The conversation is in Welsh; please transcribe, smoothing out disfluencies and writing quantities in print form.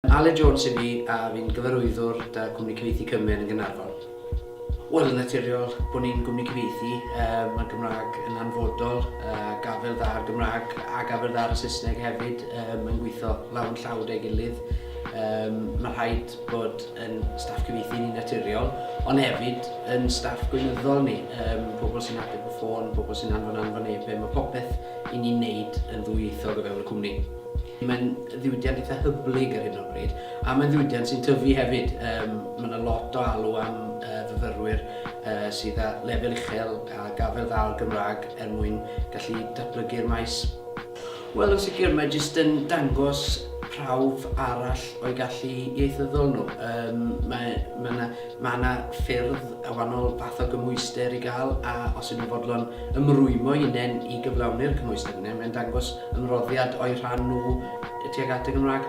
Aled Jones i fi a fi'n gyfarwyddwr 'da Cwmni Cyfieithu Cymen yn Gaernarfon. Wel, yn naturiol bod ni'n gwmni cyfieithu, um, mae'r Gymraeg yn hanfodol, uh, gafel dda ar Gymraeg a gafel dda ar y Saesneg hefyd, um, yn gweithio law yn llaw 'da'i gilydd. Um, mae rhaid bod yn staff cyfieithu ni'n naturiol, ond hefyd yn staff gweinyddol ni, um, pobl sy'n ateb y ffôn, pobl sy'n anfon anfonebau, mae popeth i ni'n neud yn ddwyieithog o fewn y cwmni. Mae'n ddiwydiant eitha hyblyg ar hyn o bryd, a mae'n ddiwydiant sy'n tyfu hefyd. Um, mae yna lot o alw am uh, fyfyrwyr uh, sydd â lefel uchel a gafel dda o'r Gymraeg er mwyn gallu datblygu'r maes. Wel, yn sicr, mae jyst yn dangos prawf arall o'i gallu ieithyddol nhw. Um, mae mae yna mae yna ffyrdd a wahanol fath o gymhwyster i gael, a os ydyn nhw'n fodlon ymrwymo i hunain i gyflawni'r cymhwyster yna, mae'n dangos ymroddiad o'i rhan nhw tuag at y Gymraeg.